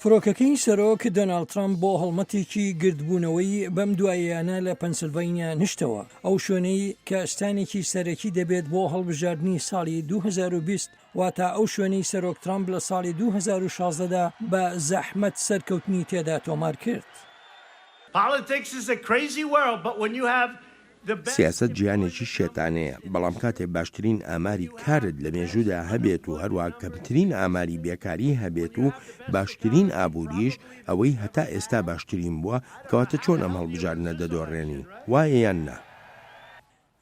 فرۆکەکەی سەرۆک دۆناڵد ترەمپ بۆ هەڵمەتێکی گردبوونەوەی بەم دواییانە لە پەنسلڤانیا نشتەوە، ئەو شوێنەی کە ستانێکی سەرەکی دەبێت بۆ هەڵبژاردنی ساڵی 2020، واتە ئەو شوێنەی سەرۆک ترەمپ لە ساڵی 2016 دا بە زەحمەت سەرکەوتنی تێدا تۆمار کرد. Politics is a crazy world, but when you have سیاسەت جیهانێکی شێتانەیە، بەڵام کاتێ باشترین ئاماری کارت لە مێژوودا هەبێت و هەروەها کەمترین ئاماری بێکاری هەبێت و باشترین ئابووریش، ئەوەی هەتا ئێستا باشترین بووە، کەواتە چۆن ئەم هەڵبژاردنە دەدۆڕێنی؟ وایە یان نا؟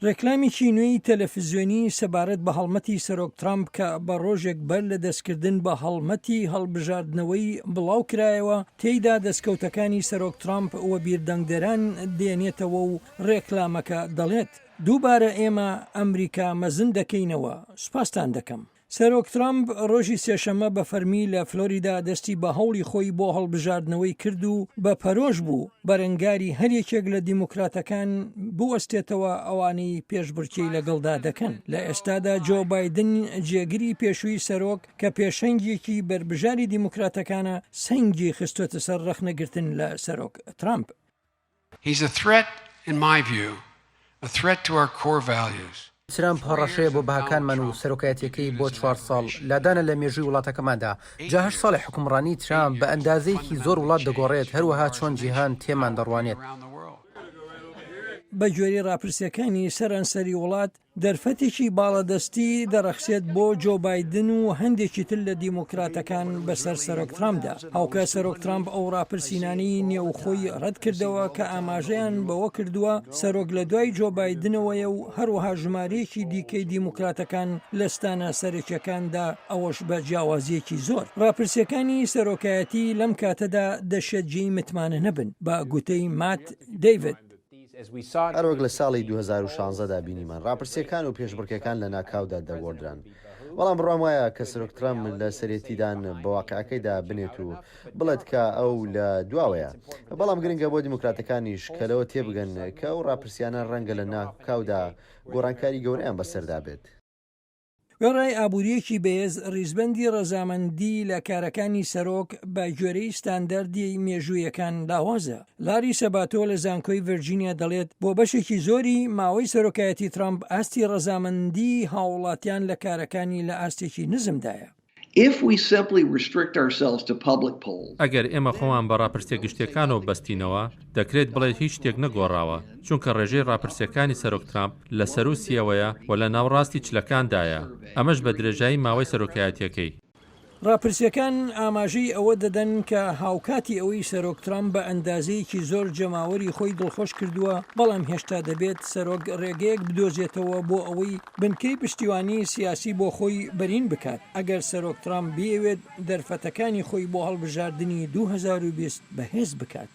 ڕێکلامێکی نوێی تەلەفزیۆنی سەبارەت بە هەڵمەتی سەرۆک ترامپ کە بە ڕۆژێک بەر لە دەستکردن بە هەڵمەتی هەڵبژاردنەوەی بڵاوکرایەوە، تێیدا دەستکەوتەکانی سەرۆک ترامپ وەبیر دەنگدەران دێنێتەوە و ڕێکلامەکە دەڵێت، دووبارە ئێمە ئەمریکا مەزن دەکەینەوە، سوپاستان دەکەم. سەرۆک ترامپ ڕۆژی سێشەممە بە فەرمی لە فلۆریدا دەستی بە هەوڵی خۆی بۆ هەڵبژاردنەوەی کرد و بە پەرۆش بوو بەرەنگاری هەریەکێک لە دیموکراتەکان بوەستێتەوە ئەوانەی پێشبڕکێی لەگەڵدا دەکەن. لە ئێستادا جۆ بایدن جێگری پێشووی سەرۆک کە پێشەنگێکی بەربژاری دیموکراتەکانە سەنگی خستۆتە سەر ڕەخنەگرتن لە سەرۆک ترامپ. He's a threat, in my view, a threat to our core values. ترەمپ هەڕەشەیە بۆ بەهاکانمان و سەرۆکایەتییەکەی بۆ چوار ساڵ لادانە لە مێژووی وڵاتەکەماندا. جا هەشت ساڵی حوکمڕانیی ترامپ بە ئەندازەیەکی زۆر وڵات دەگۆڕێت، هەروەها چۆن جیهان تێمان دەڕوانێت. بەگوێرەی ڕاپرسییەکانی سەرانسەری وڵات، دەرفەتێکی باڵادەستی دەڕەخسێت بۆ جۆ بایدن و هەندێکی تر لە دیموکراتەکان بەسەر سەرۆک ترامپدا. هاوکات سەرۆک ترامپ ئەو ڕاپرسینانەی نێوخۆی ڕەتکردەوە کە ئاماژەیان بەوە کردووە سەرۆک لە دوای جۆ بایدنەوەیە و هەروەها ژمارەیەکی دیکەی دیموکراتەکان لە ستانە سەرەکیەکاندا ئەوەش بە جیاوازیەکی زۆر. ڕاپرسیەکانی سەرۆکایەتی لەم کاتەدا دەشێت جێی متمانە نەبن، بە گوتەی مات دەیڤد. هەروەک لە ساڵی 2016 دا بینیمان، ڕاپرسییەکان و پێشبڕکێکان لەناکاودا دەگۆڕدران. بەڵام بڕوام وایە کە سەرۆک ترەمپ لە سەرێتی دان بە واقیعەکەیدا بنێت و بڵێت کە ئەو لە دواوەیە. بەڵام گرنگە بۆ دیموکراتەکانیش کە لەوە تێبگەن کە ئەو ڕاپرسییانە ڕەنگە لەناکاودا گۆڕانکاری گەورەیان بەسەردا بێت. وێڕای ئابوورییەکی بەهێز، ڕیزبەندی ڕەزامەندی لە کارەکانی سەرۆک بە گوێرەی ستانداردی مێژوویەکان لاوازە. لاری سەباتۆ لە زانکۆی ڤێرجینیا دەڵێت، بۆ بەشێکی زۆری ماوەی سەرۆکایەتی ترامپ ئاستی ڕەزامەندی هاووڵاتیان لە کارەکانی لە ئاستێکی نزمدایە. ئەگەر ئێمە خۆمان بە ڕاپرسیە گشتیەکانەوە ببەستینەوە، دەکرێت بڵێیت هیچ شتێک نەگۆڕاوە، چونکە ڕێژەی ڕاپرسیەکانی سەرۆک ترامپ لە سەروو سیەوەیە و لە ناوەڕاستی چلەکاندایە، ئەمەش بە درێژایی ماوەی سەرۆکایەتیەکەی. ڕاپرسیەکان ئاماژەی ئەوە دەدەن کە هاوکاتی ئەوەی سەرۆک ترامپ بە ئەندازەیەکی زۆر جەماوەری خۆی دڵخۆش کردووە، بەڵام هێشتا دەبێت سەرۆک ڕێگەیەک بدۆزێتەوە بۆ ئەوەی بنکەی پشتیوانی سیاسی بۆ خۆی بەرین بکات، ئەگەر سەرۆک ترامپ بیەوێت دەرفەتەکانی خۆی بۆ هەڵبژاردنی 2020 بەهێز بکات.